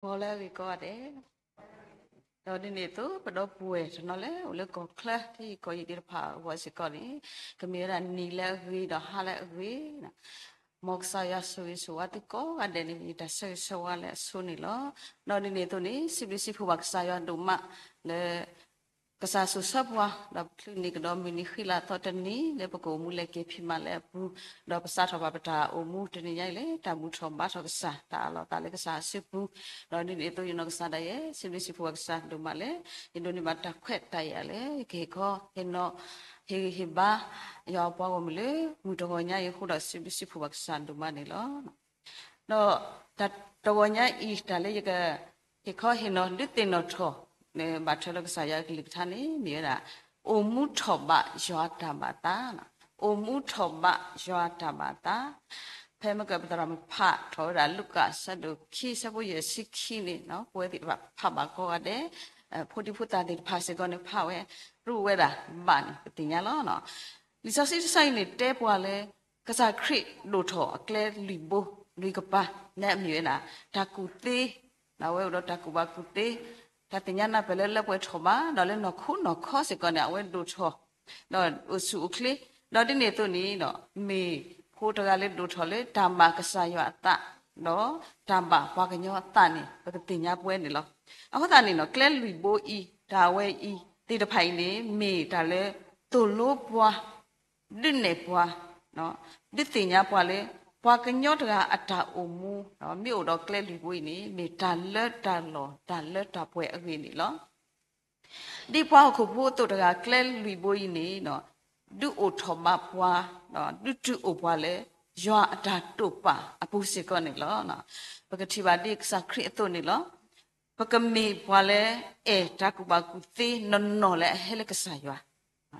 ဂီၤလၢအဂ့ၤကိးဂၤဒဲး, ဒီးဒ်န့ၣ်အသိး ပဒီပုၢ်ဝဲၢ်တနီၤလၢအိၣ်လၢကီၢ်ချၢ ထံဂုၤကီၢ်ဂၤသ့ၣ်တဖၣ်အဂီၢ်စ့ၢ်ကီးန့ၣ်, ကမ့ၢ်ဝဲဒၣ်နံၤလၢအဂ့ၤဒီးဟါလၢအဂ့ၤ, မ်ကစၢ်ယွၤဆိၣ်ဂ့ၤဆိၣ်ဝါသုကိးဂၤဒဲးန့ၣ် မ့ၢ်တၢ်ဆၢဂ့ၤဆၢဝါလၢအဆိန့ၣ်လီၤ. ဒီးဒ်န့ၣ်အသိးန့ၣ် စံးဘျုးစံးဖှိၣ်ဘၣ်ကစၢ်ယွၤဒိၣ်မးလၢ ကစၢ်ဆိၣ်ဆၢပှၤ ဒီးပချုးန့ၢ်ကဒီးမုၢ်နံၤဃံလၤသီတနံၤ လၢပကအိၣ်မူလဲၤက့ၤဖံးမၤလၢအပူၤ, ဒီးပစးထီၣ်ဘၣ်ပတၢ်အိၣ်မူတနံၤညါအံၤလၢ တၢ်ဘူၣ်ထီၣ်ဘါထီၣ်ကစၢ် တၢ်အးလီၤအသးလၢကစၢ်အစုပူၤ, ဒီးဒ်န့ၣ်အသိးယနီၢ်ကစၢ်ဒၣ်ယဲ စံးဘျုးစံးဖှိၣ်ဘၣ်ကစၢ်ဒိၣ်မးလၢ ယဒိးန့ၢ်ဘၣ်တၢ်ခွဲးတၢ်ယာ်လၢ ယကဟ့ၣ်ခီဟ့ၣ်နီၤ ဟ့ၣ်ဂံၢ်ဟ့ၣ်ဘါ ယွၤအပှၤဂီၢ်မုၢ်လၢ မုၢ်တဂီၤညါအံၤအဃိဒီး စံးဘျုးစံးဖှိၣ်ဘၣ်ကစၢ်ဒိၣ်မးန့ၣ်လီၤ. ဒီးတၢ်တဂီၤညါအံၤ တၢ်လၢယက ဟ့ၣ်ခီဟ့ၣ်နီၤဒုးသ့ၣ်နီၣ်ထီၣ် လၢဘၣ်ထွဲဒီးကစၢ်ယွၤအကလုၢ်ကထါန့ၣ် မ့ၢ်ဝဲဒၣ် အိၣ်မူထီၣ်ဘးယွၤတၢ်ဘၣ်သး, အိၣ်မူထီၣ်ဘးယွၤတၢ်ဘၣ်သး. ဖဲမ့ၢ်ကပသရၣ်မုၣ်ဖးထီၣ်ဝဲဒၣ် လူၤကၣ်အဆၢဒိၣ်ခံ အဆၢဖိယဲၢ်ဆံခံန့ၣ် ပဝဲသ့ၣ်တဖၣ်ဖးဘၣ်ကိးဂၤဒဲး, ဖိဒံဖိသၣ်သ့ၣ်တဖၣ်စ့ၢ်ကီးန့ၣ် ဖးဝဲ ရူၣ်ဝဲဒၣ်ဘၣ်န့ၣ် ပသ့ၣ်ညါလီၤ. လံာ်စီဆှံတဆၢအံၤန့ၣ် တဲပှၤလၢ ကစၢ်ခရံာ်ဒိၣ်ထီၣ်အကျဲလွံၢ်ဘိ လွံၢ်ကပၤ လၢအမ့ၢ်ဝဲဒၣ် တၢ်ကူၣ်သ့, အဝဲအိၣ်ဒီးတၢ်ကူၣ်ဘၣ်ကူၣ်သ့, တၢ်သ့ၣ်ညါနၢ်ပၢၢ်လၢလၢပှဲၤထီၣ်ဘး ဒီးလၢနီၢ်ခိနီၢ်ခီစ့ၢ်ကီးန့ၣ် အဝဲဒိၣ်ထီၣ် ဒီးအိၣ်ဆူၣ်အိၣ်ချ့, ဒီးဒ်န့ၣ်အသိးန့ၣ် မ့ၢ်ဖိတဂၤလၢဒိၣ်ထီၣ်လၢတၢ်ဘၣ်ကစၢ်ယွၤအသး ဒီးတၢ်ဘၣ်ပှၤကညီအသးန့ၣ် ပကသ့ၣ်ညါပဝဲန့ၣ်လီၤ. အဃိသတးန့ၣ် ကျဲလွံၢ်ဘိအံၤ တၢ်ဝဲအံၤသ့ၣ်တဖၣ်အံၤန့ၣ် မ့ၢ်တၢ်လၢသိၣ်လိပှၤ ဒုးနဲၣ်ပှၤ ဒုးသ့ၣ်ညါပှၤလၢ ပှၤကညီတဂၤအတၢ်အိၣ်မူ မ့ၢ်အိၣ်ဒီးကျဲလွံၢ်ဘိအံၤန့ၣ် မ့ၢ်တၢ်လၢတၢ်လီၢ် တၢ်လၢတၢ်ပှဲၤအဂ့ၢ်န့ၣ်လီၤ. ဒ်ပှၤဟီၣ်ခိၣ်ဖိအသိးတဂၤ ကျဲလွံၢ်ဘိအံၤန့ၣ် ဒုးအိၣ်ထီၣ်ဘးပှၤ ဒုးတုၤအိၣ်ပှၤလၢ ယွၤအတၢ်တိာ်ပာ်အပူၤစ့ၢ်ကီးန့ၣ်လီၤ. ပကထံၣ်ဘၣ်ဒ်ကစၢ်ခရံာ်အသိးန့ၣ်လီၤ. ပကမ့ၢ်ပှၤလၢအဲၣ်တၢ်ကူၣ်ဘၣ်ကူၣ်သ့နီၢ်နီၢ်လၢအဟဲလၢကစၢ်ယွၤ,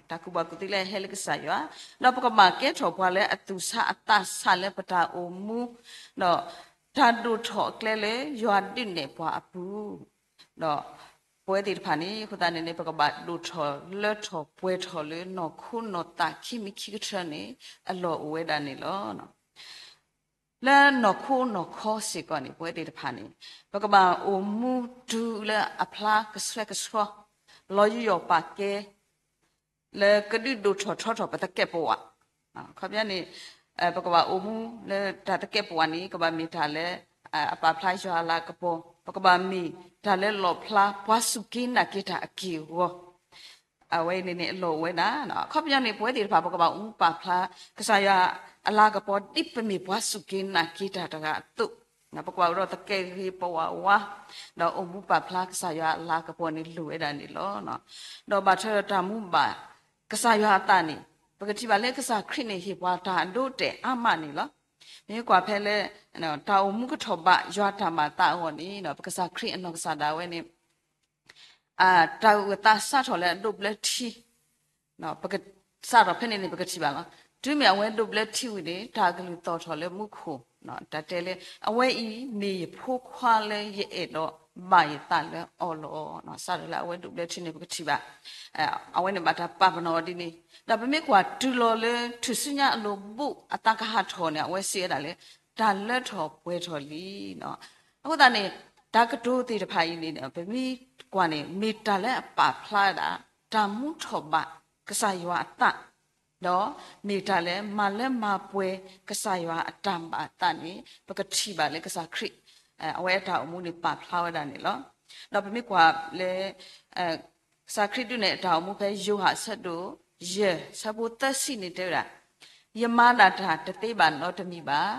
တၢ်ကူၣ်ဘၣ်ကူၣ်သ့လၢအဟဲလၢကစၢ်ယွၤ, ဒီးပကဘၣ်ကဲထီၣ်ပှၤလၢအသူၣ်ဆါအသးဆးလၢပတၢ်အိၣ်မူ, ဒီးတၢ်ဒိၣ်ထီၣ်အကျဲလၢယွၤဒုးနဲၣ်ပှၤအပူၤ, ဒီးပဝဲသ့ၣ်တဖၣ်န့ၣ် အဃိသတးန့ၣ်န့ၣ် ပကဘၣ်ဒိၣ်ထီၣ်လၢထီၣ်ပှဲၤထီၣ်လၢနီၢ်ခိနီၢ်သးခံမံၤခံကတၢၢ်န့ၣ် အလီၢ်အိၣ်ဝဲဒၣ်န့ၣ်လီၤ. လၢနီၢ်ခိနီၢ်ခီစ့ၢ်ကီးန့ၣ် ပဝဲသ့ၣ်တဖၣ်န့ၣ် ပကဘၣ်အိၣ်မူတုၤလၢအဖျါကဆှဲကဆှီ လီၤယိာ်ပာ်ကဲ လၢကဒုးဒိၣ်ထီၣ်ထီထီၣ်ပသကဲးပဝး, ခီပညီန့ၣ် ပကဘၣ်အိၣ်မူလၢတၢ်သကဲးပဝးန့ၣ် ကဘၣ်မ့ၢ်တၢ်လၢ အပာ်ဖျါယွၤအလၤကပီၤ, ပကဘၣ်မ့ၢ်တၢ်လၢလီၣ်ဖျါပှၤစူၢ်က့ၤနာ်က့ၤတၢ်အက့ၢ်အဂီၤ အဝဲန့ၣ်န့ၣ် အလီၢ်အိၣ်ဝဲဒၣ်, အခီပညီန့ၣ် ပဝဲသ့ၣ်တဖၣ် ပကဘၣ်အိၣ်မူပာ်ဖျါ ကစၢ်ယွၤအလၤကပီၤ ဒ်ပမ့ၢ်ပှၤစူၢ်က့ၤနာ်က့ၤတၢ်တဂၤအသိး, ပကဘၣ်အိၣ်ဒီးသကဲးဂ့ၤပဝးဝါ, ဒီးအိၣ်မူပာ်ဖျါကစၢ်ယွၤအလၤကပီၤန့ၣ် လိၣ်ဝဲဒၣ်န့ၣ်လီၤ. ဒီးဘၣ်ထွဲဒီးတၢ်မူဘၣ်ကစၢ်ယွၤအသးန့ၣ် ပကထံၣ်ဘၣ်လၢကစၢ်ခရံာ်န့ၣ် ဟ့ၣ်ပှၤတၢ်အဒိအတဲာ်အါမးန့ၣ်လီၤ. မ့ၢ်ကွၢ်ဖဲလၢ တၢ်အိၣ်မူကထီၣ်ဘးယွၤတၢ်ဘၣ်သးအဂီၢ်န့ၣ် ပကစၢ်ခရံာ်အနီၢ်ကစၢ်ဒၣ်ဝဲန့ၣ် တၢ်အုၣ်အသးစးထီၣ်လၢအဒိးဘျၢထံ, ပကစးထီၣ်ဖဲန့ၣ်န့ၣ် ပကထံၣ်ဘၣ်လီၤ. တုၤမ့ၢ်အဝဲဒိးဘျၢထံဝံၤန့ၣ် တၢ်ကလုၢ်သီၣ်ထီၣ်လၢမူခိၣ်, တၢ်တဲလၢ အဝဲအံၤမ့ၢ်ယဖိခွါလၢယအဲၣ်ဒိးဘၣ်ယသးလၢအီၤလီၤ. စးထီၣ်လၢအဝဲဒိးဘျၢထံန့ၣ် ပကထံၣ်ဘၣ် အဝဲန့ၣ်ဘၣ်တၢ်ပာ်ပနီၣ်အီၤဒ်န့ၣ်, ဒီးပမ့ၢ်ကွၢ်တုၤလီၤလၢ ထူၣ်စုညါအလိၤဘူးအသးကဟးထီၣ်န့ၣ် အဝဲစံးဝဲဒၣ်လၢ တၢ်လၢထီၣ်ပှဲၤထီၣ်လံ. အဃိသတးန့ၣ် တၢ်ကတိၤသ့ၣ်တဖၣ်အံၤန့ၣ် ပမ့ၢ်ကွၢ်န့ၣ် မ့ၢ်တၢ်လၢအပာ်ဖျါဝဲဒၣ် တၢ်မူထီၣ်ဘးကစၢ်ယွၤအသး, ဒီးမ့ၢ်တၢ်လၢမၤလၢမၤပှဲၤကစၢ်ယွၤအတၢ်ဘၣ်အသးန့ၣ် ပကထံၣ်ဘၣ်လၢကစၢ်ခရံာ် အဝဲအတၢ်အိၣ်မူန့ၣ်ပာ်ဖျါဝဲဒၣ်န့ၣ်လီၤ. ဒီးပမ့ၢ်ကွၢ်လၢ ကစၢ်ခရံာ်ဒုးနဲၣ်တၢ်အိၣ်မူဖဲယိၤဟၣ်အဆၢဒိၣ်ယဲၢ် အဆၢဖိသၢဆံန့ၣ်တဲဝဲဒၣ်, ယမၤဒၣ်တၢ်တသ့ဘၣ်နီတမံၤဘၣ်.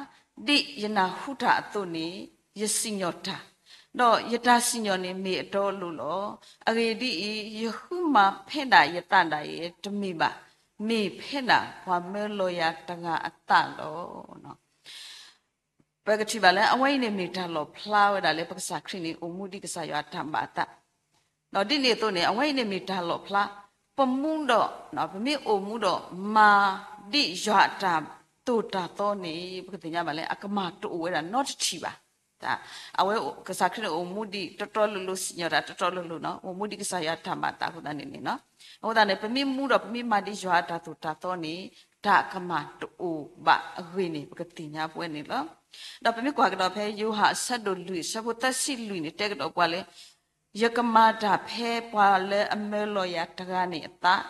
ဒ်ယနၢ်ဟူတၢ်အသိးန့ၣ် ယစံၣ်ညီၣ်တၢ်, ဒီးယတၢ်စံၣ်ညီၣ်န့ၣ်မ့ၢ်အတီအလိၤလီၤ. အဂ့ၢ်ဒ်အံၤ, ယဃုမၤဖဲဒၣ်ယသးဒၣ်ယဲတမ့ၢ်ဘၣ်, မ့ၢ်ဖဲဒၣ်ပှၤမၢလီၤယၤတဂၤအသးလီၤ. ပကထံၣ်ဘၣ်လၢ အဝဲအံၤန့ၣ်မ့ၢ်တၢ်လီၣ်ဖျါဝဲဒၣ်လၢ ပကစၢ်ခရံာ်န့ၣ် အိၣ်မူဒ်ကစၢ်ယွၤအတၢ်ဘၣ်အသး, ဒီးဒ်န့ၣ်အသိးန့ၣ် အဝဲအံၤန့ၣ်မ့ၢ်တၢ်လီၣ်ဖျါ ပမူဒီး ပမ့ၢ်အိၣ်မူဒီး မၤဒ်ယွၤအတၢ်သိၣ်တၢ်သီန့ၣ် ပကသ့ၣ်ညါဘၣ်လၢ အကမၢ်တအိၣ်ဝဲဒၣ်နီတထံၣ်ဘၣ်. အဝဲကစၢ်ခရံာ်န့ၣ် အိၣ်မူဒံးတီတီလိၤလိၤ စံၣ်ညီၣ်တၢ်တီတီလိၤလိၤနီၤ အိၣ်မူဒံးကစၢ်ယွၤတၢ်ဘၣ်သးအဃိသတးန့ၣ်န့ၣ်, အဃိသတးန့ၣ် ပမ့ၢ်မူဒီးပမ့ၢ်မၤဒ်ယွၤအတၢ်သိၣ်တၢ်သီန့ၣ် တၢ်ကမၢ်တအိၣ်ဘၣ်အဂ့ၢ်န့ၣ် ပကသ့ၣ်ညါပဝဲန့ၣ်လီၤ. ဒီးပမ့ၢ်ကွၢ်ကဒီးဖဲယိၤဟၣ်အဆၢဒိၣ်လွံၢ် အဆၢဖိသၢဆံလွံၢ်န့ၣ် တဲကဒီးပှၤလၢ ယကမၤတၢ်ဖဲပှၤလၢအမၢလီၤယၤတဂၤန့ၣ်အသး,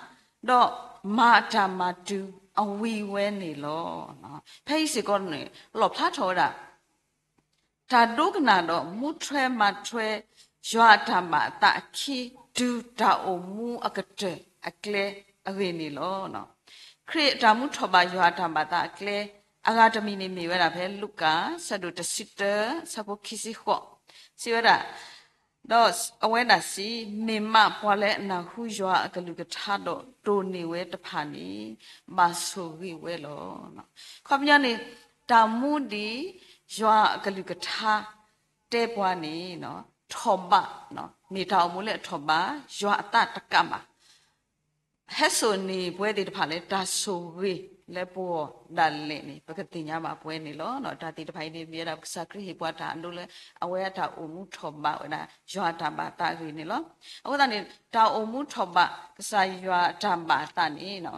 ဒီးမၤအတၢ်မၤတုၤအဝံၤဝဲန့ၣ်လီၤ. ဖဲအံၤစ့ၢ်ကီးန့ၣ် လီၣ်ဖျါထီၣ်ဝဲဒၣ် တၢ်ဒိကနၣ်ဒီးမူထွဲမၤထွဲ ယွၤအတၢ်ဘၣ်အသးအခံ တုၤတၢ်အိၣ်မူအကတၢၢ်အကျဲအဂ့ၢ်န့ၣ်လီၤ. ခရံာ်အတၢ်မူထီၣ်ဘးယွၤအတၢ်ဘၣ်သးအကျဲ အဂၤတမံၤန့ၣ်မ့ၢ်ဝဲဒၣ်ဖဲ လူၤကၣ် ဆၢဒိၣ်တဆံတၢ ဆၢဖိခံဆံဃိး စံးဝဲဒၣ်, ဒီးအဝဲဒၣ်စံး, မ့ၢ်မးပှၤလၢအနၢ်ဟူယွၤအကလုၢ်ကထါဒီး တိၢ်န့ၢ်ဝဲတဖၣ်န့ၣ် ဘၣ်ဆိၣ်ဂ့ၤဝဲလီၤ. အခီပညီန့ၣ် တၢ်မူဒ်ယွၤအကလုၢ်ကထါတဲပှၤန့ၣ် ထီၣ်ဘး, မ့ၢ်တၢ်အိၣ်မူလၢအထီၣ်ဘး ယွၤအသးတကးဘၣ် ဟဲစိာ်န့ၢ်ပဝဲသ့ၣ်တဖၣ်လၢတၢ်ဆိၣ်ဂ့ၤလၢပဂီၢ်ဒၣ်လဲာ်န့ၣ် ပကသ့ၣ်ညါဘၣ်ပဝဲန့ၣ်လီၤ. တၢ်သ့ၣ်တဖၣ်အံၤန့ၣ် မ့ၢ်ဝဲဒၣ်ကစၢ်ခရံာ်ဟ့ၣ်ပှၤတၢ်အဒိလၢ အဝဲအတၢ်အိၣ်မူထီၣ်ဘးဝဲဒၣ် ယွၤအတၢ်ဘၣ်သးအဂ့ၢ်န့ၣ်လီၤ. အဃိသတးန့ၣ် တၢ်အိၣ်မူထီၣ်ဘးကစၢ်ယွၤအတၢ်ဘၣ်အသးန့ၣ်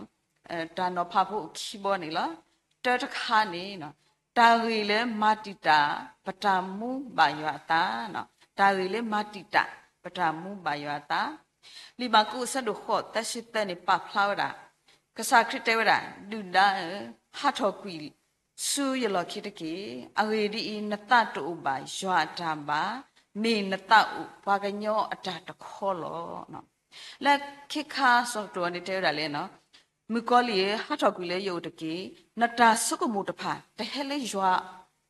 တၢ်နီၤဖးဖိအိၣ်ခံဘီန့ၣ်လီၤ. တၢတခါန့ၣ် တၢ်ဂ့ၢ်လၢမၤတံာ်တာ် ပတၢ်မူဘၣ်ယွၤအသး, တၢ်ဂ့ၢ်လၢမၤတံာ်တာ် ပတၢ်မူဘၣ်ယွၤအသး, လံာ်မၢ်ကူးအဆၢဒိၣ်ဃိး သၢဆံသၢန့ၣ် ပာ်ဖျါဝဲဒၣ် ကစၢ်ခရံာ်တဲဝဲဒၣ်, ဒုၣ်ဒါဧၢ, ဟးထီၣ်ကွံာ် ဆူယလီၢ်ခံတက့ၢ်. အဂ့ၢ်ဒ်အံၤ, နသးတအိၣ်ဘၣ်ယွၤအတၢ်ဘၣ်, မ့ၢ်နသးအိၣ်ပှၤကညီအတၢ်တခီလီၤ. လၢခံခါစီၤပတီၢ်န့ၣ်တဲဝဲဒၣ်လၢ မုၣ်ကီၤလံၢ်ဧၢ, ဟးထီၣ်ကွံာ်လၢယအိၣ်တက့ၢ်. နတၢ်ဆိကမိၣ်တဖၣ် တဟဲလၢယွၤ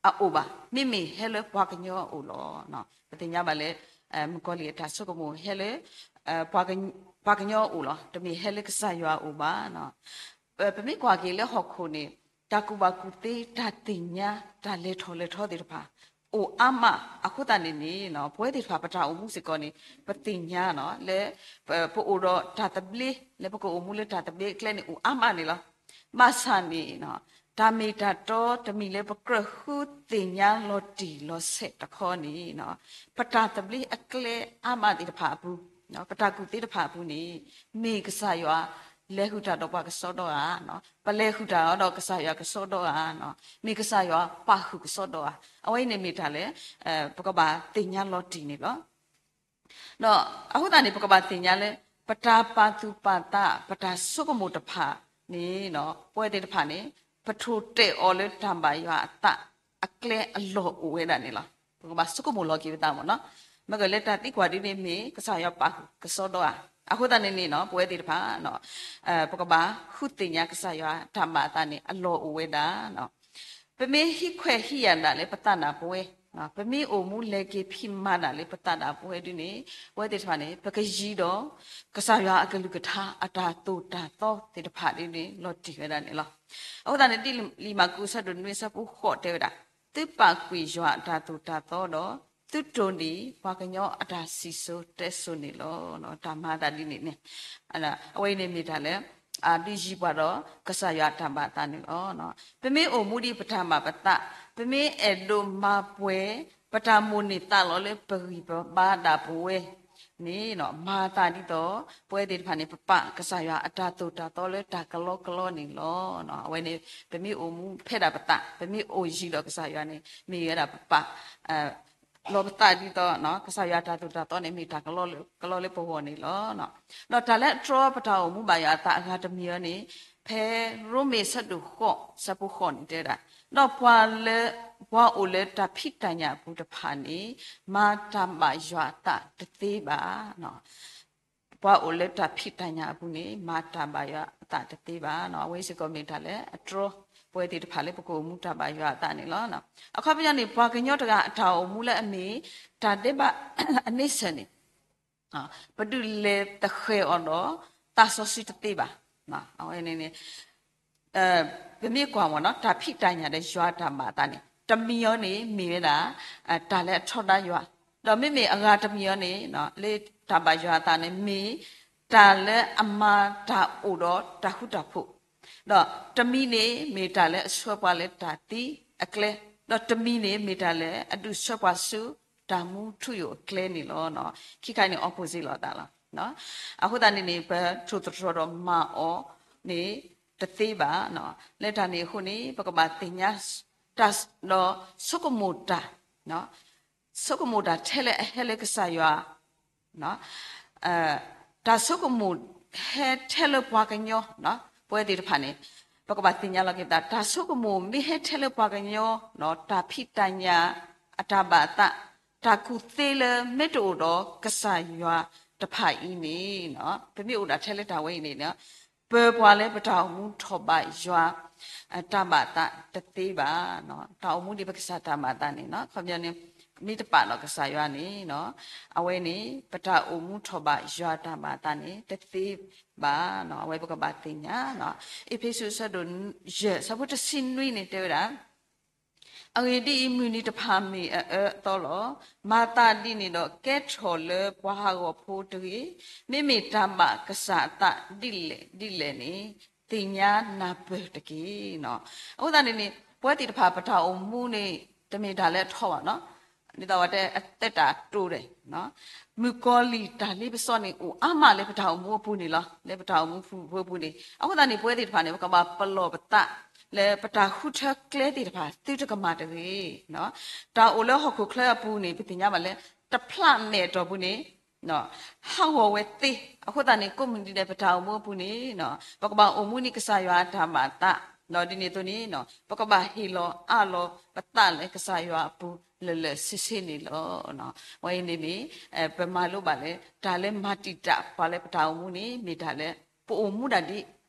အအိၣ်ဘၣ်, မ့မ့ၢ်ဟဲလၢပှၤကညီအအိၣ်လီၤ. ပသ့ၣ်ညါဘၣ်လၢ မုၣ်ကီၤလံၢ်အတၢ်ဆိကမိၣ်ဟဲလၢ ပှၤကညီအအိၣ်လီၤ. တမ့ၢ်ဟဲလၢကစၢ်ယွၤအအိၣ်ဘၣ်. ပမ့ၢ်ကွၢ်က့ၤလၢဟီၣ်ခိၣ်န့ၣ် တၢ်ကူၣ်ဘၣ်ကူၣ်သ့ တၢ်သ့ၣ်ညါ တၢ်လဲၤထီၣ်လဲၤထီသ့ၣ်တဖၣ် အိၣ်အါမးအဃိသတးန့ၣ်န့ၣ် ပဝဲသ့ၣ်တဖၣ်ပတၢ်အိၣ်မူစ့ၢ်ကီးန့ၣ် ပသ့ၣ်ညါလၢ ပအိၣ်ဒီးတၢ်သဘျ့ လၢပကအိၣ်မူလၢတၢ်သဘျ့အကျဲန့ၣ် အိၣ်အါမးန့ၣ်လီၤ. ဘၣ်ဆၣ်န့ၣ် တၢ်မ့ၢ်တၢ်တီတမံၤလၢပကြၢးဃုသ့ၣ်ညါလီၤတံၢ်လီၤဆဲးတခီန့ၣ် ပတၢ်သဘျ့အကျဲအါမးသ့ၣ်တဖၣ်အပူၤ, ပတၢ်ကူၣ်သ့တဖၣ်အပူၤန့ၣ် မ့ၢ်ကစၢ်ယွၤလဲၤဃုာ်တၢ်ဒီးပှၤကစီဒီဧါ, ပလဲၤဃုာ်တၢ်ဒီးကစၢ်ယွၤကစီဒီဧါ, မ့ၢ်ကစၢ်ယွၤပာ်ဃုာ်ကစီဒီဧါ. အဝဲအံၤန့ၣ်မ့ၢ်တၢ်လၢ ပကဘၣ်သ့ၣ်ညါလီၤတံၢ်န့ၣ်လီၤ. ဒီးအဃိသတးန့ၣ် ပကဘၣ်သ့ၣ်ညါလၢ ပတၢ်ပာ်သူၣ်ပာ်သး ပတၢ်ဆိကမိၣ်တဖၣ်န့ၣ် ပဝဲသ့ၣ်တဖၣ်န့ၣ် ပထိၣ်တဲာ်အီၤလၢတၢ်ဘၣ်ယွၤအသးအကျဲအလီၢ်အိၣ်ဝဲဒၣ်န့ၣ်လီၤ. ပကဘၣ်ဆိကမိၣ်လီၤက့ၤပသးမ့ၢ်နီၤ, မ့ၢ်ဂ့ၤလၢတၢ်သံကွၢ်ဒ်န့ၣ်မ့ၢ် ကစၢ်ယွၤပာ်ဃုာ်ကစီဒီဧါ. အဃိသတးန့ၣ်န့ၣ် ပဝဲသ့ၣ်တဖၣ် ပကဘၣ်ဃုသ့ၣ်ညါကစၢ်ယွၤတၢ်ဘၣ်အသးန့ၣ် အလီၢ်အိၣ်ဝဲဒၣ် ပမ့ၢ်ဟံးခွဲးဟံးယာ်ဒၣ်လၢပသးဒၣ်ပဝဲ, ပမ့ၢ်အိၣ်မူလဲၤက့ၤဖံးမၤဒၣ်လၢပသးဒၣ်ပဝဲဒ်န့ၣ် ပဝဲသ့ၣ်တဖၣ်န့ၣ် ပကယံၤဒီး ကစၢ်ယွၤအကလုၢ်ကထါအတၢ်သိၣ်တၢ်သီသ့ၣ်တဖၣ်ဒ်န့ၣ် လီၤတံၢ်ဝဲဒၣ်န့ၣ်လီၤ. အဃိသတးန့ၣ် ဒ်လံာ်မၢ်ကူးအဆၢဒိၣ်နွံအဆၢဖိဃိးတဲဝဲဒၣ်, သုပာ်ကွံာ်ယွၤအတၢ်သိၣ်တၢ်သီဒီး သုတိၢ်န့ၢ်ပှၤကညီအတၢ်စံၣ်စိၤတဲစိၤန့ၣ်လီၤ. တၢ်မၤအသးဒ်န့ၣ်န့ၣ် အဝဲအံၤန့ၣ်မ့ၢ်တၢ်လၢ ဒုးယံၤပှၤဒီးကစၢ်ယွၤအတၢ်ဘၣ်အသးန့ၣ်လီၤ. ပမ့ၢ်အိၣ်မူဒ်ပတၢ်ဘၣ်ပသး, ပမ့ၢ်အဲၣ်ဒိးမၤပှဲၤ ပတၢ်မိၣ်န့ၢ်သးလီၤလၢပဂံၢ်ပဘါဒၣ်ပဝဲန့ၣ် မၤအသးဒ်သိး ပဝဲသ့ၣ်တဖၣ်န့ၣ် ပပာ်ကစၢ်ယွၤအတၢ်သိၣ်တၢ်သီလၢတၢ်ကလီကလီန့ၣ်လီၤ. အဝဲန့ၣ် ပမ့ၢ်အိၣ်မူဖဲဒၣ်ပသး, ပမ့ၢ်အိၣ်ယံၤဒီးကစၢ်ယွၤန့ၣ် မ့ၢ်ဝဲဒၣ်ပပာ် လီၤပသးဒ်သိး ကစၢ်ယွၤတၢ်သိၣ်တၢ်သီန့ၣ် မ့ၢ်တၢ်ကလီလၢပဂီၢ်န့ၣ်လီၤ. ဒီးတၢ်လၢအတြီပတၢ်အိၣ်မူဘၣ်ယွၤအသးအဂၤတမံၤအံၤန့ၣ် ဖဲရိမ့ၤအဆၢဒိၣ်ဃိး အဆၢဖိဃိးန့ၣ်တဲဝဲဒၣ်, ဒီးပှၤလၢ ပှၤအိၣ်လၢတၢ်ဖံးတၢ်ညၣ်အပူၤတဖၣ်န့ၣ် မၤတၢ်ဘၣ်ယွၤအသးတသ့ဘၣ်. ပှၤအိၣ်လၢတၢ်ဖံးတၢ်ညၣ်အပူၤန့ၣ် မၤတၢ်ဘၣ်ယွၤအသးတသ့ဘၣ်. အဝဲစ့ၢ်ကီးမ့ၢ်တၢ်လၢအတြီ ပဝဲသ့ၣ်တဖၣ်လၢပကအိၣ်မူတၢ်ဘၣ်ယွၤအသးန့ၣ်လီၤ. အခီပညီန့ၣ် ပှၤကညီတဂၤအတၢ်အိၣ်မူလၢအမ့ၢ် တၢ်ဒဲးဘးအန့ဆၢၣ်န့ၣ် ပဒုးလဲၤသဃဲၤအီၤဒီးသးစီဆှံတသ့ဘၣ်. အဝဲန့ၣ်န့ၣ် ပမ့ၢ်ကွၢ်မ့ၢ်နီၤ တၢ်ဖံးတၢ်ညၣ်ဒီးယွၤတၢ်ဘၣ်အသးန့ၣ် တမံၤအံၤန့ၣ် မ့ၢ်ဝဲဒၣ် တၢ်လၢအထီဒါယွၤ, ဒီးမ့မ့ၢ်အဂၤတမံၤအံၤန့ၣ် လၢတၢ်ဘၣ်ယွၤအသးန့ၣ် မ့ၢ်တၢ်လၢအမၤတၢ်အိၣ်ဒီးတၢ်ဃူတၢ်ဖိး, ဒီးတမံၤန့ၣ် မ့ၢ်တၢ်လၢအဆှၢပှၤလၢတၢ်သံအကျဲ, ဒီးတမံၤန့ၣ် မ့ၢ်တၢ်လၢအဒုးဆှၢပှၤဆူတၢ်မူထူယိာ်အကျဲန့ၣ်လီၤ. ခံခါန့ၣ် opposite လိာ်သးလီၤ. အဃိသတးန့ၣ်န့ၣ် ပထိၣ်သတြီၤဒီးမၤအီၤန့ၣ် တသ့ဘၣ်. လၢတၢ်န့ၣ်အဃိန့ၣ် ပကဘၣ်သ့ၣ်ညါ ဒီးဆိကမိၣ်တၢ်, ဆိကမိၣ်တၢ်ထဲလၢအဟဲလၢကစၢ်ယွၤ, တၢ်ဆိကမိၣ်ဟဲထဲလၢပှၤကညီ, ပဝဲသ့ၣ်တဖၣ်န့ၣ် ပကဘၣ်သ့ၣ်ညါလီၤက့ၤသး တၢ်ဆိကမိၣ်မ့ၢ်ဟဲထဲလၢပှၤကညီ, တၢ်ဖံးတၢ်ညၣ်, အတၢ်ဘၣ်အသး, တၢ်ကူၣ်သ့လၢမ့ၢ်တအိၣ်ဒီးကစၢ်ယွၤတဖၣ်အံၤန့ၣ်, ပမ့ၢ်အိၣ်ဒၣ်ထဲလၢတၢ်ဝဲအံၤန့ၣ် ပပှၤလၢပတၢ်အိၣ်မူထီၣ်ဘးယွၤ တၢ်ဘၣ်အသးတသ့ဘၣ်. တၢ်အိၣ်မူဒ်ပကစၢ်တၢ်ဘၣ်အသးန့ၣ် ခီပညီန့ၣ် မ့ၢ်တပာ်ဒီးကစၢ်ယွၤန့ၣ်, အဝဲန့ၣ် ပတၢ်အိၣ်မူထီၣ်ဘးယွၤတၢ်ဘၣ်အသးန့ၣ် တသ့ဘၣ်. အဝဲပကဘၣ်သ့ၣ်ညါ, အ့းဖ့းစူးအဆၢဒိၣ်ယဲၢ် အဆၢဖိတဆံနွံန့ၣ်တဲဝဲဒၣ် အဂ့ၢ်ဒ်အံၤ, မုၢ်နံၤတဖၣ်မ့ၢ်အအၢအသီလီၤ. မၤသးဒ်န့ၣ်ဒီးကဲထီၣ်လၢပှၤဟးဂီၤဖိတဂ့ၤ. မ့မ့ၢ်တၢ်ဘၣ်ကစၢ်အသးဒ်လဲၣ်ဒ်လဲၣ်န့ၣ် သ့ၣ်ညါနၢ်ပၢၢ်တက့ၢ်. အဃိသတးန့ၣ်န့ၣ် ပဝဲသ့ၣ်တဖၣ်ပတၢ်အိၣ်မူန့ၣ် တမ့ၢ်တၢ်လၢအထီဘၣ်နီၤ, ဒ်သိးဝဲတဲအသတးတိၤဒဲး မုၣ်ကီၤလံၢ်တၢ်လ့ပစီန့ၣ် အိၣ်အါမးလၢပတၢ်အိၣ်မူအပူၤန့ၣ်လီၤ. လၢပတၢ်အိၣ်မူပူၤဖိပူၤန့ၣ် အဃိသတးန့ၣ် ပဝဲသ့ၣ်တဖၣ်န့ၣ် ပကဘၣ်ပလီၢ်ပသး လၢပတၢ်ဃုထၢကျဲသ့ၣ်တဖၣ် သုတကမၣ်တဂ့ၤ. တၢ်အိၣ်လၢဟီၣ်ခိၣ်ချၢအပူၤန့ၣ် ပသ့ၣ်ညါဘၣ်လၢ တဖျးမဲာ်အတီၢ်ပူၤန့ၣ် ဟးဂီၤဝဲသ့. အဃိသတးန့ၣ် ကိးမုၢ်နံၤဒဲး ပတၢ်အိၣ်မူအပူၤန့ၣ် ပကဘၣ်အိၣ်မူန့ၣ်ကစၢ်ယွၤအတၢ်ဘၣ်သး, ဒီးဒ်န့ၣ်အသိးန့ၣ် ပကဘၣ်ဟ့ၣ်လီၤအးလီၤပသးလၢကစၢ်ယွၤအပူၤလၢာ်လၢာ်ဆ့ဆ့န့ၣ်လီၤ. ဝဲအံၤန့ၣ်န့ၣ် ပမၤလိဘၣ်လၢ တၢ်လၢမၤတံာ်တာ်ပှၤလၢပတၢ်အိၣ်မူန့ၣ် မ့ၢ်တၢ်လၢ ပအိၣ်မူဒၣ်ဒ်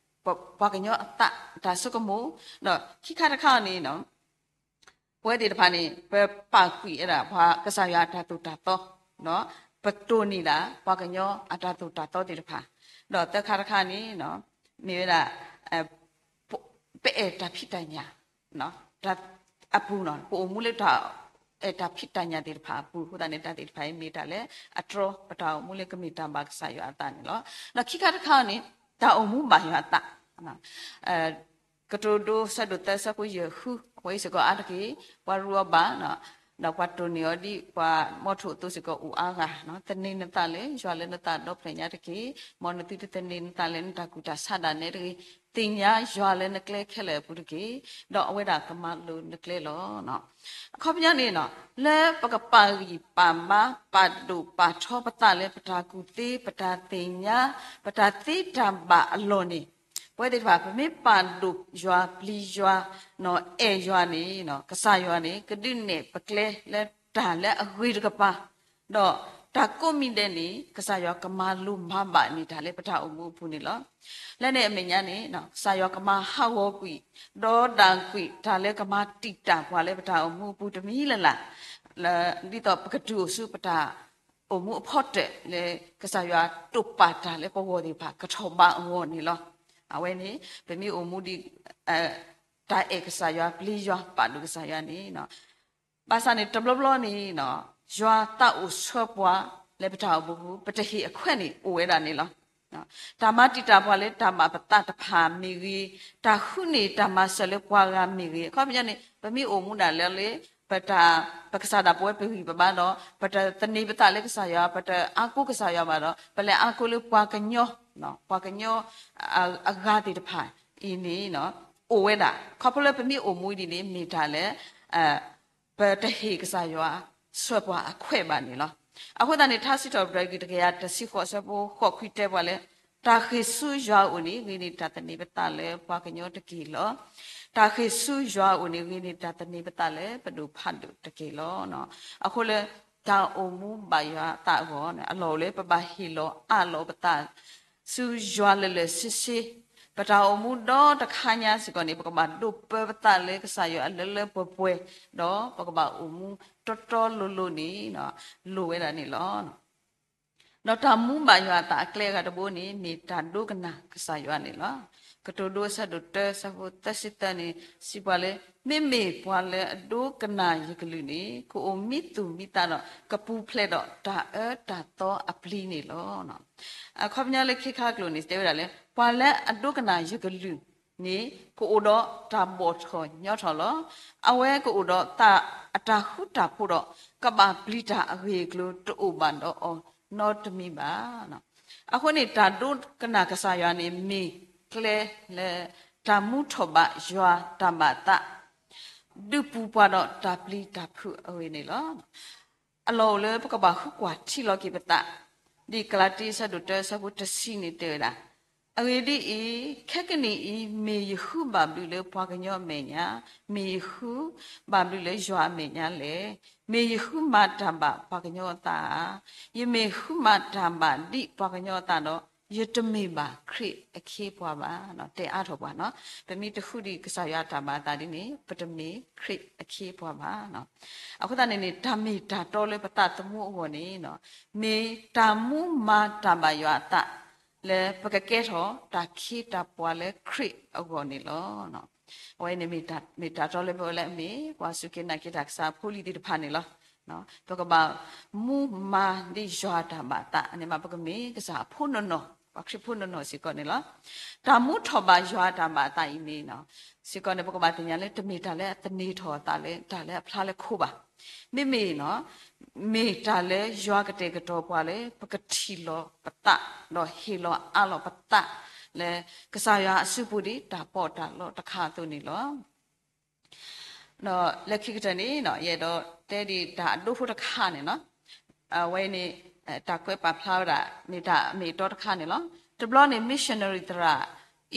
ပှၤကညီအသး တၢ်ဆိကမိၣ်, ဒီးခံခါတခါန့ၣ် ပဝဲသ့ၣ်တဖၣ်န့ၣ် ပပာ်ကွံာ်ဝဲဒၣ် ပှၤကစၢ်ယွၤအတၢ်သိၣ်တၢ်သီ, ပတိၢ်န့ၢ်ဒၣ် ပှၤကညီအတၢ်သိၣ်တၢ်သီသ့ၣ်တဖၣ်, ဒီးသၢခါတခါန့ၣ် မ့ၢ်ဝဲဒၣ် ပအဲၣ်တၢ်ဖံးတၢ်ညၣ် အပူၤ, ပအိၣ်မူလၢတၢ်အဲၣ်တၢ်ဖံးတၢ်ညၣ်သ့ၣ်တဖၣ်အပူၤအဃိသတးန့ၣ် တၢ်သ့ၣ်တဖၣ်အံၤမ့ၢ်တၢ်လၢအတြီ ပတၢ်အိၣ်မူလၢကမ့ၢ်တၢ်ဘၣ်ကစၢ်ယွၤအသးန့ၣ်လီၤ. ဒီးခံခါတခါန့ၣ် တၢ်အိၣ်မူဘၣ်ယွၤအသး ကတိၤဒိ ဆၢဒိၣ်သၢ ဆၢဖိယဲၢ်ဃု အဝဲစ့ၢ်ကီးအါတက့ၢ် ပှၤရူးအီၤဘၣ်, ဒီးပှၤတိၢ်န့ၢ်အီၤဒ်ပှၤမီထိၣ်အသိးစ့ၢ်ကီး အိၣ်အါဂၤ, သန့ၤနသးလၢယွၤလၢနသးဒီဖျၢၣ်ညါတက့ၢ်. မ်နသုတသန့ၤနသးလၢနတၢ်ကူၣ်တၢ်ဆးဒၣ်နဲတဂ့ၤ. သ့ၣ်ညါယွၤလၢနကျဲခဲလၢာ်အပူၤတက့ၢ်, ဒီးအဝဲဒၣ်ကမၤလိၤနကျဲလီၤ. အခီပညီန့ၣ် လၢပကပာ်ဂံၢ်ပာ်ဘါ ပာ်ဒိၣ်ပာ်ထီပသးလၢပတၢ်ကူၣ်သ့ ပတၢ်သ့ၣ်ညါ ပတၢ်သ့တၢ်ဘၣ်အလီၢ်န့ၣ် ပဝဲသ့ၣ်တဖၣ် ပမ့ၢ်ပာ်ဒိၣ်ယွၤပျံၤယွၤ အဲၣ်ယွၤန့ၣ် ကစၢ်ယွၤန့ၣ် ကဒုးနဲၣ်ပကျဲလၢတၢ်လၢအဂ့ၤတကပၤ, ဒီးတၢ်ကိးမံၤဒဲးန့ၣ် ကစၢ်ယွၤကမၤလိၤမၤဘၣ်န့ၢ်တၢ်လၢပတၢ်အိၣ်မူအပူၤန့ၣ်လီၤ. လၢန့ၣ်အမဲာ်ညါန့ၣ် ကစၢ်ယွၤကမၤဟးဂီၤကွံာ် ဒီးဒၣ်ကွံာ် တၢ်လၢကမၤတံာ်တာ်ပှၤလၢပတၢ်အိၣ်မူအပူၤတမံၤလၢ်လၢ် ဒ်သိးပကတုၤအိၣ်ဆူပတၢ်အိၣ်မူအဖီတၢၣ်လၢ ကစၢ်ယွၤတိာ်ပာ်တၢ်လၢပဂီၢ်သ့ၣ်တဖၣ် ကထီၣ်ဘးအဂီၢ်န့ၣ်လီၤ. အဝဲန့ၣ် ပမ့ၢ်အိၣ်မူဒ် တၢ်အဲၣ်ကစၢ်ယွၤ ပျံၤယွၤ ပာ်ဒိၣ်ကစၢ်ယွၤန့ၣ် ဘၣ်ဆၣ်န့ၣ် တဘျီဘျီန့ၣ် ယွၤသးအိၣ်ဆှၢပှၤလၢပတၢ်အိၣ်မူပူၤ ပတဟ့ၣ်အခွဲးန့ၣ်အိၣ်ဝဲဒၣ်န့ၣ်လီၤ. တၢ်မၤတံာ်တာ်ပှၤလၢတၢ်ဘၣ်ပသးတဖၣ်မ့ၢ်ဂ့ၤ, တၢ်ဃုန့ၢ်တၢ်မၤစၢၤလၢပှၤဂၤမ့ၢ်ဂ့ၤ, အခီပညီန့ၣ် ပမ့ၢ်အိၣ်မူဒၣ်လဲာ်လၢ ပတၢ် ပကစၢ်ဒၣ်ပဝဲပဂံၢ်ပဘါဒီး ပတသန့ၤပသးလၢကစၢ်ယွၤ ပတအါကိးကစၢ်ယွၤဘၣ်ဒီး ပလဲၤအါကိးလၢပှၤကညီ ပှၤကညီ အဂၤသ့ၣ်တဖၣ်အံၤန့ၣ် အိၣ်ဝဲဒၣ် ခီဖျိလၢပမ့ၢ်အိၣ်မူဒ်န့ၣ် မ့ၢ်တၢ်လၢ ပတဟ့ၣ်ကစၢ်ယွၤ ဆှၢပှၤအခွဲးဘၣ်န့ၣ်လီၤ. အဃိသတးန့ၣ် ထါစံးထီၣ်ပတြၢၤ တကယၤတဆံဃိး အဆၢဖိဃိးခွံတဲပှၤလၢ တၢ်ဃ့ၢ်ဆူယွၤအအိၣ်န့ၣ် ဂ့ၤန့ၢ်တၢ်သန့ၤပသးလၢပှၤကညီတက့ၢ်လီၤ. တၢ်ဃ့ၢ်ဆူယွၤအအိၣ်န့ၣ် ဂ့ၤန့ၢ်တၢ်သန့ၤပသးလၢပဒိၣ်ဖးဒိၣ်တက့ၢ်လီၤ. အဃိလၢ တၢ်အိၣ်မူဘၣ်ယွၤအသးအဂီၢ်န့ၣ် အလီၢ်အိၣ်လၢပဘၣ်ဟ့ၣ်လီၤအးလီၤပသး ဆူယွၤလၢာ်လၢာ်ဆ့ဆ့, ပတၢ်အိၣ်မူဒီတခါညါစ့ၢ်ကီးန့ၣ် ပကဘၣ်ဒိးပၢပသးလၢကစၢ်ယွၤအလၢလၢပှဲၤပှဲၤ, ဒီးပကဘၣ်အိၣ်မူတီတီလိၤလိၤန့ၣ် လိၤဝဲဒၣ်န့ၣ်လီၤ. ဒီးတၢ်မူဘၣ်ယွၤအသးအကျဲအဂၤတဘိန့ၣ် မ့ၢ်တၢ်ဒိကနၣ်ကစၢ်ယွၤန့ၣ်လီၤ. ကတိၤဒိအဆၢဒိၣ်တၢ ဆၢဖိသၢဆံသၢန့ၣ် စံးပှၤလၢ မ့မ့ၢ်ပှၤလၢအဒိကနၣ်ယကလုၢ်န့ၣ် ကအိၣ်မံသူၣ်မံသးဒီး ကပူၤဖျဲးဒီးတၢ်အၢတၢ်သီအပျံၤန့ၣ်လီၤ. အခီပညီလၢခံခါကျိၤန့ၣ် တဲဝဲဒၣ်လၢ ပှၤလၢအဒိကနၣ်ယကလုၢ်န့ၣ် ကအိၣ်ဒီးတၢ်ဘီၣ်ထီၣ်ညီထီၣ်လီၤ. အဝဲကအိၣ်ဒီးသးအတၢ်ဃူတၢ်ဖိးဒီး ကဘၣ်ပျံၤတၢ်အဂ့ၢ်အကျိၤတအိၣ်ဘၣ်ဒီးအီၤနီတမံၤဘၣ်. အဃိန့ၣ် တၢ်ဒိကနၣ်ကစၢ်ယွၤန့ၣ် မ့ၢ်ကျဲလၢ တၢ်မူထီၣ်ဘးယွၤတၢ်ဘၣ်သး ဒုးပူၤပှၤဒီးတၢ်ပျံၤတၢ်ဖုးအဂ့ၢ်န့ၣ်လီၤ. အလီၢ်အိၣ်လၢပကဘၣ်ဃုကွၢ်ထံလီၤက့ၤပသး, ဒ်ကလၤတံ အဆၢဒိၣ်တၢ အဆၢဖိတဆံန့ၣ်တဲဝဲဒၣ်, အဂ့ၢ်ဒ်အံၤ, ခဲကနံၣ်အံၤ မ့ၢ်ယဃုဘၣ်ဘျုးလၢပှၤကညီအမဲာ်ညါ, မ့ၢ်ယဃုဘၣ်ဘျုးလၢယွၤအမဲာ်ညါလဲၣ်. မ့ၢ်ယဃုမၤတၢ်ဘၣ်ပှၤကညီအသးဧါ. ယမ့ၢ်ဃုမၤတၢ်ဘၣ်ဒ်ပှၤကညီအသးဒီး, ယတမ့ၢ်ဘၣ်ခရံာ်အခ့အပှၤဘၣ်. တဲအါထီၣ်ပှၤနီၤ, ပမ့ၢ်တဃုဒံးကစၢ်ယွၤအတၢ်ဘၣ်အသးဒ်န့ၣ် ပတမ့ၢ်ခရံာ်အခ့အပှၤဘၣ်. အဃိသတးန့ၣ်န့ၣ် တၢ်မ့ၢ်တၢ်တီလၢပသးသမူအဂီၢ်န့ၣ် မ့ၢ်တၢ်မူမၤတၢ်ဘၣ်ယွၤအသး လၢပကကဲထီၣ်တၢ်ခ့တၢ်ပှၤလၢခရံာ်အဂီၢ်န့ၣ်လီၤ. အဝဲန့ၣ်မ့ၢ်တၢ်တီလၢပဝဲလၢအမ့ၢ်ပှၤစူၢ်က့ၤနာ်က့ၤတၢ်ကစၢ်ဖိလံၤသ့ၣ်တဖၣ်န့ၣ်လီၤ. ပကဘၣ်မူမၤဒ်ယွၤအတၢ်ဘၣ်အသးန့ၣ်မး ပကမ့ၢ်ကစၢ်အဖိနီၢ်နီၢ် ပှၤခရံာ်ဖိနီၢ်နီၢ်စ့ၢ်ကီးန့ၣ်လီၤ. တၢ်မူထီၣ်ဘၣ်ယွၤအတၢ်ဘၣ်အသးအံၤန့ၣ် စ့ၢ်ကီးန့ၣ် ပကဘၣ်သ့ၣ်ညါလၢတမ့ၢ်တၢ်လၢအသန့ၤထီၣ်အသးလၢတၢ်လၢအဖျါလၢခိဘၣ်. မ့မ့ၢ် မ့ၢ်တၢ်လၢယွၤကတဲာ်ကတီၤပှၤလၢ ပကထံၣ်လီၤပသး ဒီးဟ့ၣ်လီၤအးလီၤပသး လၢကစၢ်ယွၤအစုပူၤဒ်တၢ်ပီးတၢ်လီတခါအသိးန့ၣ်လီၤ. ဒီးလၢခံကတၢၢ်န့ၣ် ယအဲၣ်ဒိးတဲဒံးတၢ်အဒိဖိတခါန့ၣ်လီၤ. အဝဲန့ၣ် တၢ်ကွဲးပာ်ဖျါဝဲဒၣ် မ့ၢ်တၢ်အမ့ၢ်အတီတခါန့ၣ်လီၤ. တဘျီန့ၣ် missionary သရၣ်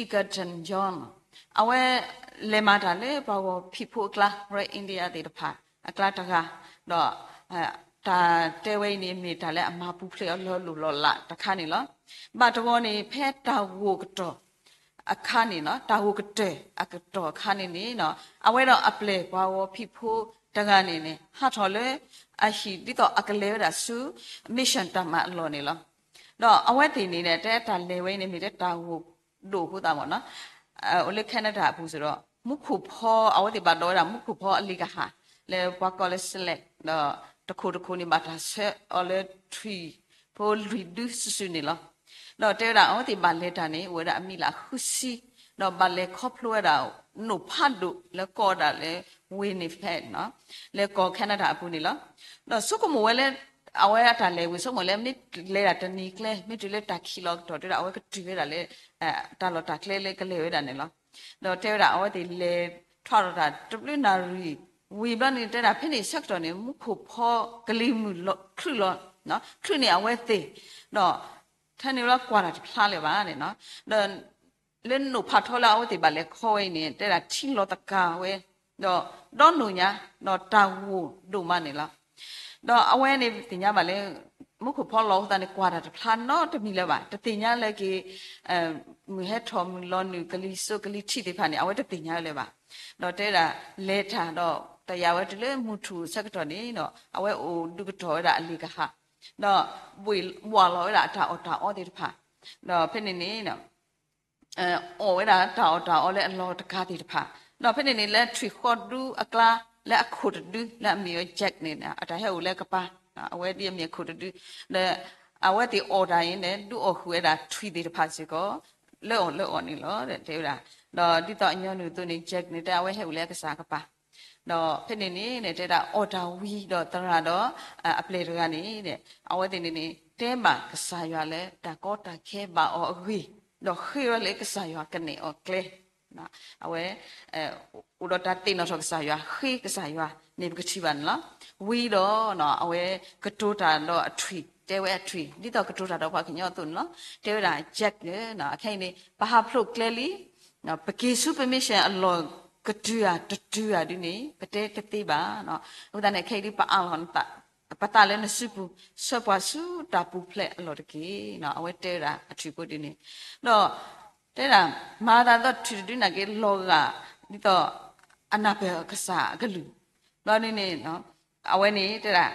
Egerton John အဝဲလဲၤမၤတၢ်လၢပှၤဂီၢ်ဖံးဖိအကျါ ရဲ India သ့ၣ်တဖၣ်အကျါတဂၤ, ဒီး တၢ်တဲဝဲအံၤန့ၣ် မ့ၢ်တၢ်လၢအမၤပူၤဖျဲးအီၤလၢအလိၣ်လီၤလးတခါန့ၣ်လီၤ. ဘၣ်တဝီန့ၣ် ဖဲတၢ်ဂိၢ်ကတီၢ်အခါန့ၣ်လီၤ, တၢ်ဂိၢ်ကတၢၢ်အကတီၢ်အခါန့ၣ်န့ၣ် အဝဲဒီးအပျဲၢ်ပှၤဂီၢ်ဖံးဖိတဂၤန့ၣ်န့ၣ် ဟးထီၣ်လၢအဟံၣ် ဒ်သိးအကလဲၤဝဲဒၣ်ဆူ mission တၢ်မၤအလီၢ်န့ၣ်လီၤ. ဒီးအဝဲသ့ၣ်န့ၣ် တဲတၢ်လဲၤဝဲအံၤန့ၣ် မ့ၢ်လၢတၢ်ဂိၢ်ဒိၣ်အဃိသတးမ့ၢ်နီၤ, အိၣ်လၢ Canada အပူၤစ့ၢ်ဒီး မူခိၣ်ဖီ အဝဲသ့ၣ်ဘၣ်ဒိးဝဲဒၣ်မူခိၣ်ဖီအလ့ၣ်ကဟၣ် လၢပှၤကိးလၢ slag ဒီးတခိၣ်တခိၣ်န့ၣ် ဘၣ်တၢ်ဆှၢအီၤလၢထွံၣ်ဖိလွံၢ်ဒုစုာ်စုာ်န့ၣ်လီၤ. ဒီးတဲဝဲဒၣ် အဝဲသ့ၣ်ဘၣ်လဲၤတၢ်န့ၣ် အိၣ်ဝဲဒၣ်အမံးလးဃုဆံ, ဒီးဘၣ်လဲၤခီဖျိဝဲဒၣ် နိၣ်ဖးဒိၣ်လၢကိးဝဲဒၣ်လၢ Winnipeg လၢကီၢ် Canada အပူၤန့ၣ်လီၤ. ဒီးဆိကမိၣ်ဝဲလၢ အဝဲအတၢ်လဲၤဝံၤ ဆိကမိၣ်လၢမ့ၢ်လဲၤဒၣ်တနံၤကျဲ မ့ၢ်တုၤလၢတၢ်ခံးလီၤကတီၢ် တဲဝဲဒၣ် အဝဲကတုၤဝဲဒၣ်လၢ တၢ်လီၢ်တၢ်ကျဲလၢကလဲၤဝဲဒၣ်န့ၣ်လီၤ. ဒီးတဲဝဲဒၣ် အဝဲသ့ၣ်လဲၤထီၣ်ဒီးတၢ်တဘျုးနၣ်ရံၣ်ဝံၤဘျီန့ၣ် တဲဒၣ်ဖဲန့ၣ်ဆၢကတီၢ်န့ၣ် မူခိၣ်ဖီကလံၤမုၢ်လီၤချုးလီၤ, ချုးန့ၢ်အဝဲသ့ၣ်, ဒီး ထဲန့ၣ်လီၤကွၢ်တၢ်တဖျါလၢၤဘၣ်န့ၣ်နီၤ, ဒီး လၢနိၣ်ဖးထီလၢအဝဲသ့ၣ်ဘၣ်လဲၤခီဝဲအံၤန့ၣ် တဲဒၣ်ထံလီၤသကၤဝဲ, ဒီးဒီနိၣ်ညါ, ဒီးတၢ်ဂိၢ်ဒိၣ်မးန့ၣ်လီၤ. ဒီးအဝဲန့ၣ်သ့ၣ်ညါဘၣ်လၢ မူခိၣ်ဖီလီၤအဃိသတးန့ၣ် ကွၢ်တၢ်တဖျါနီတမံၤလၢၤဘၣ်, တသ့ၣ်ညါလၢက့ၤ မုၢ်ဟဲထီၣ်မုၢ်လီၤနုာ် ကလံၤစိးကလံၤထံးသ့ၣ်တဖၣ်န့ၣ် အဝဲတသ့ၣ်ညါလၢၤဘၣ်. ဒီးတဲဒၣ် လဲၤတၢ်ဒီး တယာ်ဝဲတုၤလၢမုၢ်ထူၣ်ဆၢကတီၢ်န့ၣ်ဒီး အဝဲအိၣ်ဒုးကတီၢ်ဝဲဒၣ်အလ့ၣ်ကဟၣ်, ဒီး ဘှၣ်လီၤဝဲဒၣ်အတၢ်အီၣ်တၢ်အီသ့ၣ်တဖၣ်, ဒီးဖဲန့ၣ်န့ၣ် အီၣ်ဝဲဒၣ်တၢ်အီၣ်တၢ်အီလၢအလီၢ်တကးသ့ၣ်တဖၣ်, ဒီးဖဲန့ၣ်န့ၣ် လၢထွံၣ်ဃီဒူအကျါ လၢအခိၣ်တဒု လၢအမ့ၢ်ဝဲ Jack န့ၣ် အတၢ်ဟဲအိၣ်လၢကပၤ, အဝဲဒ်အမ့ၢ်အခိၣ်တဒု, ဒီးအဝဲသ့ၣ်အီၣ်တၢ်အံၤန့ၣ် ဒုးအီၣ်ဃုာ်ဝဲဒၣ်ထွံၣ်သ့ၣ်တဖၣ်စ့ၢ်ကီး လၢအီၣ်လၢအီၣ်န့ၣ်လီၤ တဲဝဲဒၣ်. ဒီးဒ်သိးအညီနုၢ်အသိးန့ၣ် Jack န့ၣ် တဲအဝဲဟဲအိၣ်လၢအကစၢ်ကပၤ ဒီးဖဲန့ၣ်န့ၣ် တဲဒၣ်အီၣ်တၢ်ဝံၤဒီးသရၣ်ဒီး အပျဲၢ်တဂၤန့ၣ် အဝဲသ့ၣ်န့ၣ်န့ၣ် တဲဘၣ်ကစၢ်ယွၤလၢတၢ်ကီတၢ်ခဲဘၣ်အီၤအဂ့ၢ်, ဒီးဃ့ဝဲလၢကစၢ်ယွၤကနဲၣ်အီၤကျဲ, အဝဲ အိၣ်ဒီးတၢ်သ့ၣ်နီၣ်ထီၣ်ကစၢ်ယွၤ ဃ့ကစၢ်ယွၤန့ၣ် ပကထံၣ်ဘၣ်န့ၣ်လီၤ. ဝံၤဒီး အဝဲကတိၤတၢ်ဒီးအထွံၣ်, တဲဝဲအထွံၣ် ဒ်သိးကတိၤတၢ်ဒီးပှၤကညီအသိးန့ၣ်လီၤ. တဲဝဲဒၣ် Jack ဧၢ, ခဲအံၤန့ၣ် ပဟးဖျိးကျဲလံ ပက့ၤဆူပ mission အလီၢ်ကတုၤဧါ တတုၤဧါဒ်န့ၣ် ပတဲတသ့ဘၣ်. အဃိသတးန့ၣ် ခဲအံၤဒ်ပအးလီၤ ပသးလၢနစုပူၤ ဆှၢပှၤဆူတၢ်ပူၤဖျဲးအလီၢ်တက့ၢ်. အဝဲတဲဝဲဒၣ်အထွံၣ်ဖိဒ်န့ၣ်, ဒီးတဲဒၣ် မၤသးဒ်သိးထွံၣ်တဒုနာ်က့ လီၤဂာ်ဒ်သိး အနၢ်ပၢၢ်ကစၢ်အကလုၢ်, ဘျီဒ်န့ၣ် အဝဲန့ၣ်တဲဒၣ်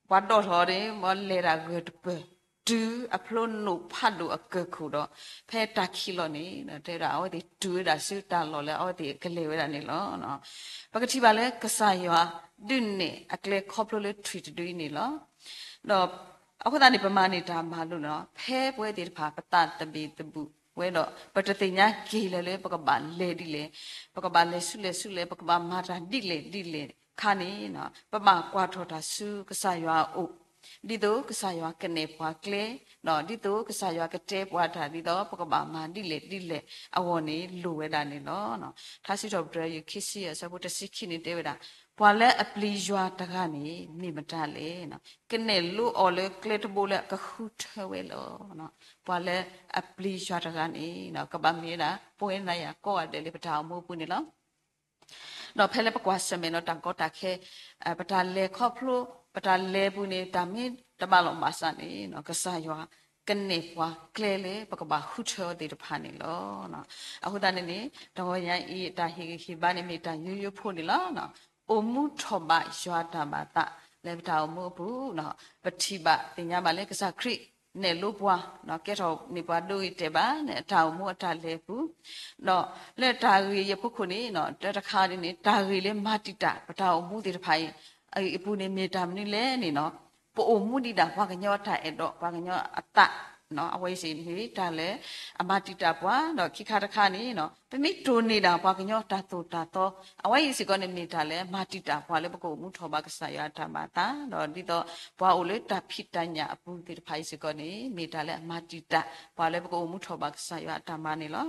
ပှၤဒိးထီၣ်န့ၣ် လဲၤဒၣ်ဂၢၢ်တပၢၢ် တုၤအဖျိနိၣ်ဖးဒိၣ်အကၢၢ်ခိၣ်ဒီး ဖဲတၢ်ခံးလီၤန့ၣ် တဲဒၣ် အဝဲသ့ၣ်တုၤဝဲဒၣ်ဆူတၢ်လီၢ်လၢအဝဲသ့ၣ်ကလဲၤဝဲဒၣ်န့ၣ်လီၤ. ပကထံၣ်ဘၣ်လၢကစၢ်ယွၤဒုးနဲၣ်အကျဲခီဖျိလၢထွံၣ်တဒုအံၤန့ၣ်လီၤ. ဒီးအဃိသတးန့ၣ် ပမၤန့ၢ်တၢ်မၤလိာ်န့ၣ်လီၤ. ဖဲပဝဲသ့ၣ်တဖၣ် ပသးတဘ့ၣ်သဘုၣ်ဝဲဒီး ပတသ့ၣ်ညါက့ၤလၢၤလၢ ပကဘၣ်လဲၤဒ်လဲၣ်, ပကဘၣ်လဲၤဆူလဲၣ်ဆူလဲၣ်, ပကဘၣ်မၤတၢ်ဒ်လဲၣ်ဒ်လဲၣ်ခါန့ၣ် ပဘၣ်ကွၢ်ထီၣ်တၢ်ဆူကစၢ်ယွၤအအိၣ် ဒ်သိးကစၢ်ယွၤကနဲၣ်ပှၤကျဲ, ဒီးဒ်သိးကစၢ်ယွၤကတဲပှၤတၢ်ဒ်သိး ပကဘၣ်မၤဒ်လဲၣ်ဒ်လဲၣ်အဂီၢ်န့ၣ် လိၣ်ဝဲဒၣ်န့ၣ်လီၤ. ထါစံးထီၣ်ပတြၢၤ ယုၢ်ခံဆံ အဆၢဖိတဆံခံန့ၣ်တဲဝဲဒၣ်, ပှၤလၢအပျံၤယွၤတဂၤန့ၣ် မ့ၢ်မတၤလဲၣ်. ကနဲၣ်လိအီၤလၢကျဲတဘိလၢအကဃုထၢဝဲလီၤ. ပှၤလၢအပျံၤယွၤတဂၤန့ၣ် ကဘၣ်မ့ၢ်ဝဲဒၣ် ပဝဲနၤယၤကိးဂၤဒဲးလၢပတၢ်အိၣ်မူအပူၤန့ၣ်လီၤ. ဒီးဖဲလၢပကွၢ်ဆၢၣ်မဲာ်ဒီးတၢ်ကီတၢ်ခဲ, ပတၢ်လဲၤခီဖျိ, ပတၢ်လဲၤပူၤန့ၣ် တၢ်မ့ၢ်တဘၣ်လီၤဘၣ်ဆၣ်န့ၣ် ကစၢ်ယွၤကနဲၣ်ပှၤကျဲလၢပကဘၣ်ဃုထၢအီၤသ့ၣ်တဖၣ်န့ၣ်လီၤ. အဃိသတးန့ၣ်န့ၣ် တဂီၤညါအံၤ အတၢ်ဟ့ၣ်ဂံၢ်ဟ့ၣ်ဘါန့ၣ် မ့ၢ်တၢ်ယိယိဖိန့ၣ်လီၤ. အိၣ်မူထီၣ်ဘးယွၤတၢ်ဘၣ်သး လၢပတၢ်အိၣ်မူအပူၤ, ပထံၣ်ဘၣ်သ့ၣ်ညါဘၣ်လၢကစၢ်ခရံာ်နဲၣ်လိပှၤ, ကဲထီၣ်န့ၢ်ပှၤဒိဂ့ၤတဲာ်ဘၣ် လၢအတၢ်အိၣ်မူအတၢ်လဲၤအပူၤ, ဒီးလၢတၢ်ဂ့ၢ်အံၤအဖီခိၣ်န့ၣ် တၢ်တခါန့ၣ် တၢ်ဂ့ၢ်လၢမၤတံာ်တာ်ပတၢ်အိၣ်မူသ့ၣ်တဖၣ်အံၤ အံၤအပူၤန့ၣ် မ့ၢ်တၢ်မနုၤလဲၣ်န့ၣ် ပအိၣ်မူဒံးဒၣ်ပှၤကညီအတၢ်အဲၣ်ဒိး ပှၤကညီအသး, အဝဲအံၤစ့ၢ်န့ၣ် တၢ်လၢအမၤတံာ်တာ်ပှၤ, ဒီးခံခါတခါန့ၣ် ပမ့ၢ်တိၢ်န့ၢ်ဒၣ်ပှၤကညီတၢ်သိၣ်တၢ်သီ, အဝဲအံၤစ့ၢ်ကီးန့ၣ် မ့ၢ်တၢ်လၢအမၤတံာ်တာ်ပှၤလၢပကအိၣ်မူထီၣ်ဘးကစၢ်ယွၤအတၢ်မၤအသး, ဒီးဒ်သိးပှၤအိၣ်လၢတၢ်ဖံးတၢ်ညၣ်အပူၤသ့ၣ်တဖၣ်အံၤစ့ၢ်ကီးန့ၣ် မ့ၢ်တၢ်လၢအမၤတံာ်တာ်ပှၤလၢပကအိၣ်မူထီၣ်ဘးကစၢ်ယွၤအတၢ်မၤန့ၣ်လီၤ.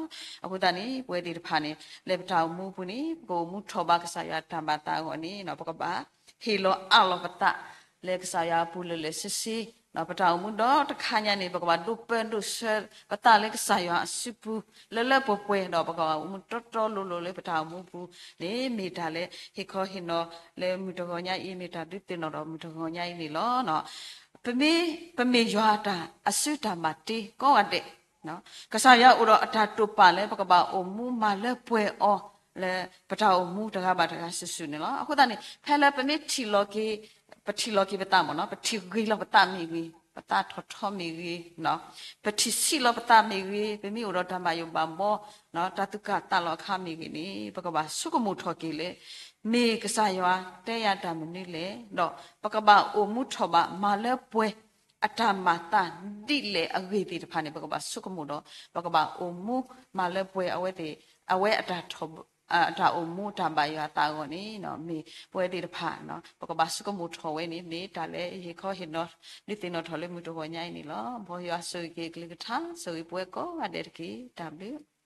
အဃိသတးန့ၣ် ပဝဲသ့ၣ်တဖၣ်န့ၣ် လၢပတၢ်အိၣ်မူအပူၤန့ၣ် ပကအိၣ်မူထီၣ်ဘးကစၢ်ယွၤအတၢ်မၤအသးအဂီၢ်န့ၣ် ပကဘၣ် ဟ့ၣ်လီၤအးလီၤပသး လၢကစၢ်ယွၤအပူၤလၢာ်လၢာ်ဆ့ဆ့, ဒီးပတၢ်အိၣ်မူဒီတခါညါန့ၣ် ပကဘၣ်ဒိးပၢဒိးဆှၢပသးလၢကစၢ်ယွၤအစုပူၤ လၢလၢပှဲၤပှဲၤ, ဒီးပကဘၣ်အိၣ်မူတီတီလိၤလိၤလၢပတၢ်အိၣ်မူပူၤန့ၣ် မ့ၢ်တၢ်လၢဟ့ၣ်ခီဟ့ၣ်နီၤလၢမုၢ်တဂီၤညါအံၤ မ့ၢ်တၢ်ဒုးသ့ၣ်နီၣ်ဒီးမုၢ်တဂီၤညါအံၤန့ၣ်လီၤ. ပမ့ၢ်, ပမ့ၢ်ယွၤအတၢ်အစုတၢ်ဘၣ်တ့ကိးဂၤဒဲး ကစၢ်ယွၤအိၣ်ဒီးအတၢ်တိာ်ပာ်လၢပကဘၣ်အိၣ်မူမၤလၢပှဲၤအီၤ လၢပတၢ်အိၣ်မူတဂၤဘၣ်တဂၤစုာ်စုာ်န့ၣ်လီၤ. အဃိသတးန့ၣ် ဖဲလၢပမ့ၢ်ထံၣ်လီၤက့ၤ, ပထံၣ်လီၤက့ၤပသးမ့ၢ်နီၤ, ပထံၣ်ဂ့ၤလီၤပသးမ့ၢ်ဂ့ၤ, ပသးထီၣ်ထီမ့ၢ်ဂ့ၤ, ပထံၣ်ဆံးလီၤပသးမ့ၢ်ဂ့ၤ, ပမ့ၢ်အိၣ်ဒီးတၢ်ဘၣ်ယိၣ်ဘၣ်ဘီ, တၢ်သူၣ်ကၢ်သးလီၤအခါမ့ၢ်ဂ့ၤန့ၣ် ပကဘၣ်ဆိကမိၣ်ထီၣ်က့ၤလၢ မ့ၢ်ကစၢ်ယွၤတဲယၤတၢ်မနုၤလဲၣ်, ဒီးပကဘၣ်အိၣ်မူထီၣ်ဘးမၤလၢပှဲၤ အတၢ်မၤသးဒ်လဲၣ်အဂ့ၢ်သ့ၣ်တဖၣ်န့ၣ် ပကဘၣ်ဆိကမိၣ်ဒီး ပကဘၣ်အိၣ်မူမၤလၢပှဲၤအဝဲသ့ၣ်, အဝဲအတၢ်အိၣ်မူတၢ်ဘၣ်ယွၤအသးအဂီၢ်န့ၣ် မ့ၢ်ပဝဲသ့ၣ်တဖၣ် ပကဘၣ်ဆိကမိၣ်ထီၣ်ဝဲန့ၣ် မ့ၢ်တၢ်လၢဟ့ၣ်ခီဟ့ၣ်နီၤ ဒုးသ့ၣ်နီၣ်ထီၣ်လၢမုၢ်တဂီၤညါအံၤန့ၣ်လီၤ. မ်ယွၤဆိၣ်ဂ့ၤက့ၤအကလုၢ်ကထါ ဆိၣ်ဂ့ၤပဝဲကိးဂၤဒဲးတက့ၢ်. တၢ်ဘျုး